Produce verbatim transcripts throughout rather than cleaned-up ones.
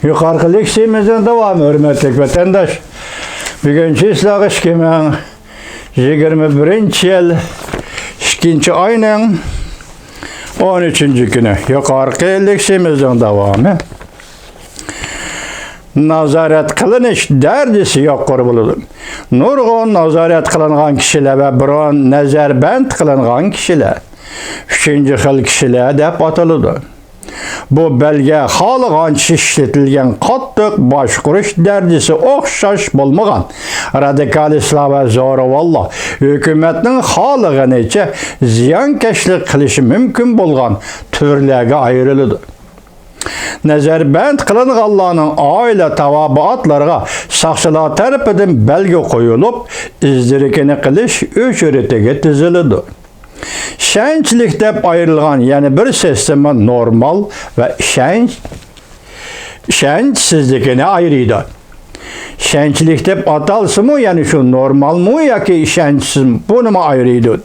يۇقىرىقى لېكسىيىمىزنىڭ داۋامى، ھۆرمەتلىك ۋەتەنداش. بۈگۈن چىسلاغا ئىككى مىڭ يىگىرمە بىرىنچى يىل ئىككىنچى ئاينىڭ ئون ئۈچىنچى كۈنى. يۇقىرىقى لېكسىيىمىزنىڭ داۋامى. نازارەت قىلىنىش دەرىجىسى يۇقىرى بولىدۇ. نۇرغۇن نازارەت قىلىنغان كىشىلەر ۋە بۇرۇن نەزەربەند قىلىنغان كىشىلەر ئۈچىنچى خىل كىشىلەر دەپ ئاتىلىدۇ. بۇ بەلگە خالىغانچە ئىشلىتىلگەن قاتتىق باشقۇرۇش دەرىجىسى ئوخشاش بولمىغان رادىكالىستلار ۋە زورىۋاللار ھۆكۈمەتنىڭ خالىغىنىچە زىيانكەشلىك قىلىشى مۇمكىن بولغان تۈرلەرگە ئايرىلىدۇ. نەزەربەند قىلىنغانلارنىڭ ئائىلە تاۋابىئاتلىرىغا ساقچىلار تەرىپىدىن بەلگە قويۇلۇپ، ئىز-دېرىكىنى قىلىش ئۆچرىتىگە تىزىلىدۇ. ئىشەنچلىك دەپ ئايرىلغان يەنە بىر سىستېما نورمال ۋە ئىشەنچ، ئىشەنچسىزلىكىنى ئايرىيدۇ. ئىشەنچلىك دەپ ئاتالسىمۇ، يەنى شۇ نورمالمۇ ياكى ئىشەنچسىزمۇ، بۇنىمۇ ئايرىيدۇ.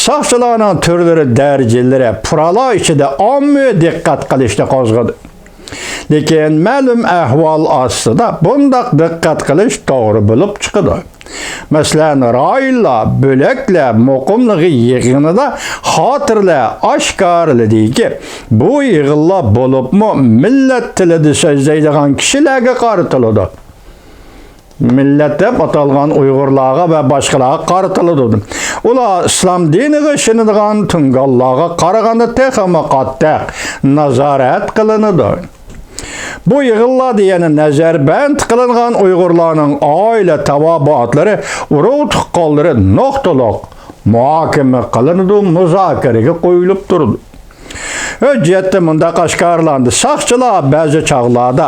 ساقچىلارنىڭ تۈرلىرى، دەرىجىلىرى پۇقرالار ئىچىدە ئاممىۋى دىققەت قىلىشنى قوزغىدى. لېكىن مەلۇم ئەھۋال ئاستىدا بۇنداق دىققەت قىلىش توغرا بولۇپ چىقىدۇ. مەسىلەن، رايونلار، بۆلەكلەر مۇقىملىقى يىغىنىدا خاتىرىلەر ئاشكارىلىدىكى، بۇ يىغىنلار بولۇپمۇ مىللەت تىلىدا سۆزلەيدىغان كىشىلەرگە قارىتىلىدۇ. مىللەت دەپ ئاتالغان ئۇيغۇرلارغا ۋە باشقىلارغا قارىتىلىدۇ. ئۇلار ئىسلام دىنىغا ئىشىنىدىغان تۇڭگانلارغا قارىغاندا تېخىمۇ قاتتىق نازارەت قىلىنىدۇ. بۇ يىغىنلاردا يەنە نەزەربەند قىلىنغان ئۇيغۇرلارنىڭ ئائىلە تاۋابىئاتلىرى، ئۇرۇق-تۇغقانلىرى نۇقتىلىق مۇھاكىمە قىلىنىدۇ، مۇزاكىرىگە قويۇلۇپ تۇرىدۇ. ھۆججەتتە مۇنداق ئاشكارىلاندى: ساقچىلار بەزى چاغلاردا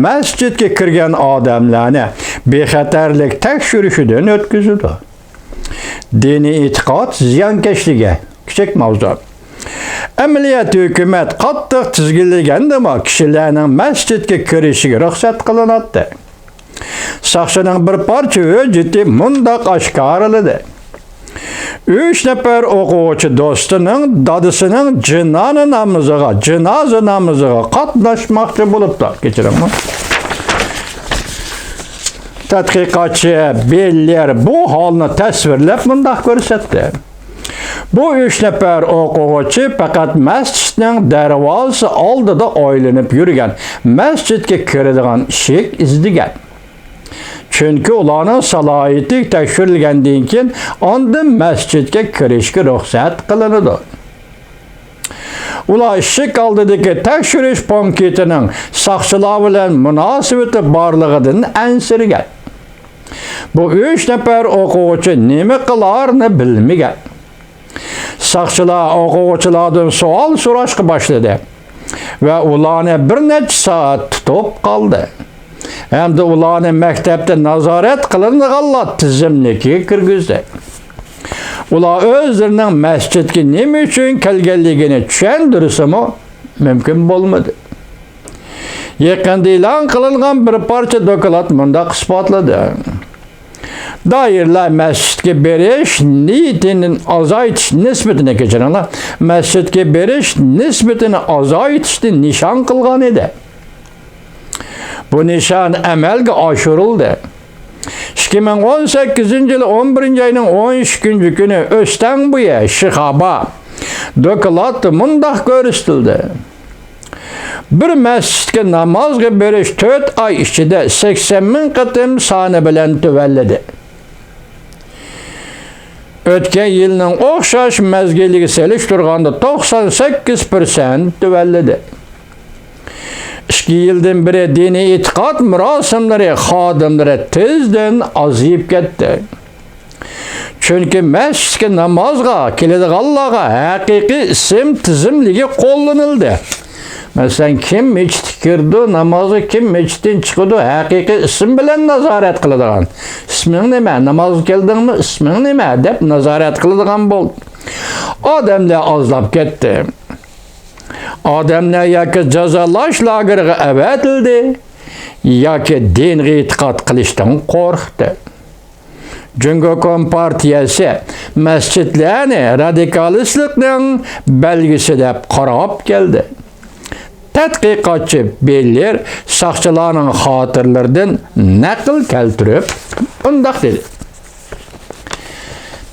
مەسچىتكە كىرگەن ئادەملەرنى بىخەتەرلىك تەكشۈرۈشىدىن ئۆتكۈزىدۇ. دىنىي ئېتىقاد زىيانكەشلىكى، كىچىك ماۋزۇ. ئەمەلىيەتتە ھۆكۈمەت قاتتىق تىزگىنلىگەندىمۇ، كىشىلەرنىڭ مەسچىتكە كىرىشىگە رۇخسەت قىلىناتتى. ساقچىنىڭ بىر پارچە ھۆججىتى مۇنداق ئاشكارىلىدى: ئۈچ نەپەر ئوقۇغۇچى دوستىنىڭ دادىسىنىڭ جىنانە نامىزىغا، جىنازا نامىزىغا قاتناشماقچى بولۇپتۇ. كەچۈرۈڭ. تەتقىقاتچى بېللېر بۇ ھالنى تەسۋىرلەپ مۇنداق كۆرسەتتى: بۇ ئۈچ نەپەر ئوقۇغۇچى پەقەت مەسچىتنىڭ دەرۋازىسى ئالدىدا ئايلىنىپ يۈرگەن، مەسچىتكە كىرىدىغان ئىشىك ئىزدىگەن. چۈنكى ئۇلارنىڭ سالاھىيىتى تەكشۈرۈلگەندىن كېيىن، ئاندىن مەسچىتكە كىرىشكە رۇخسەت قىلىنىدۇ. ئۇلار ئىشىك ئالدىدىكى تەكشۈرۈش پونكىتىنىڭ ساقچىلار بىلەن مۇناسىۋىتى بارلىقىدىن ئەنسىرىگەن. بۇ ئۈچ نەپەر ئوقۇغۇچى نېمە قىلارىنى بىلمىگەن. ساقچىلار ئوقۇغۇچىلاردىن سوئال سوراشقا باشلىدى ۋە ئۇلارنى بىر نەچچە سائەت تۇتۇپ قالدى ھەمدە ئۇلارنى مەكتەپتە نازارەت قىلىنىدىغانلار تىزىملىكىگە كىرگۈزدى. ئۇلار ئۆزلىرىنىڭ مەسچىتكە نېمە ئۈچۈن كەلگەنلىكىنى چۈشەندۈرسىمۇ، مۇمكىن بولمىدى. يېقىندا ئېلان قىلىنغان بىر پارچە دوكلات مۇنداق ئىسپاتلىدى: دائىرىلەر مەسچىتكە بېرىش نىيىتىنى ئازايتىش نىسبىتىنى، كەچۈرۈڭلار، مەسچىتكە بېرىش نىسبىتىنى ئازايتىشنى نىشان قىلغان ئىدى. بۇ نىشان ئەمەلگە ئاشۇرۇلدى. ئىككى مىڭ ئون سەككىزىنچى يىل ئون بىرىنچى ئاينىڭ ئون ئىككىنچى كۈنى ئۆستەڭبويى، شىخابا دوكلاتتا مۇنداق كۆرسىتىلدى: بىر مەسچىتكە نامازغا بېرىش تۆت ئاي ئىچىدە سەكسەن مىڭ قېتىم سانى بىلەن تۆۋەنلىدى. ئۆتكەن يىلنىڭ ئوخشاش مەزگىلىگە سېلىشتۇرغاندا توقسان سەككىز پىرسەنت تۆۋەنلىدى. ئىككى يىلدىن بېرى دىنىي ئېتىقاد مۇراسىملىرى خادىملىرى تېزدىن ئازىيىپ كەتتى. چۈنكى مەسچىتكە نامازغا كېلىدىغانلارغا ھەقىقىي ئىسىم تىزىملىكى قوللىنىلدى. مەسىلەن، كىم مەسچىتكە كىرىدۇ، نامازغا كىم مەسچىتتىن چىقىدۇ، ھەقىقىي ئىسىم بىلەن نازارەت قىلىدىغان. ئىسمىڭ نېمە؟ نامازغا كەلدىڭمۇ؟ ئىسمىڭ نېمە؟ دەپ نازارەت قىلىدىغان بولدى. ئادەملەر ئازلاپ كەتتى. ئادەملەر ياكى جازالاش لاگېرىغا ئەۋەتىلدى، ياكى دىنغا ئېتىقاد قىلىشتىن قورقتى. جۇڭگو كومپارتىيەسى مەسچىتلەرنى رادىكالىستلىقنىڭ بەلگىسى دەپ قاراپ كەلدى. تەتقىقاتچى بېللېر ساقچىلارنىڭ خاتىرىلىرىدىن نەقىل كەلتۈرۈپ مۇنداق دېدى.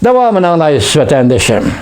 داۋامىنى ئاڭلايسىز، ۋەتەندىشىم.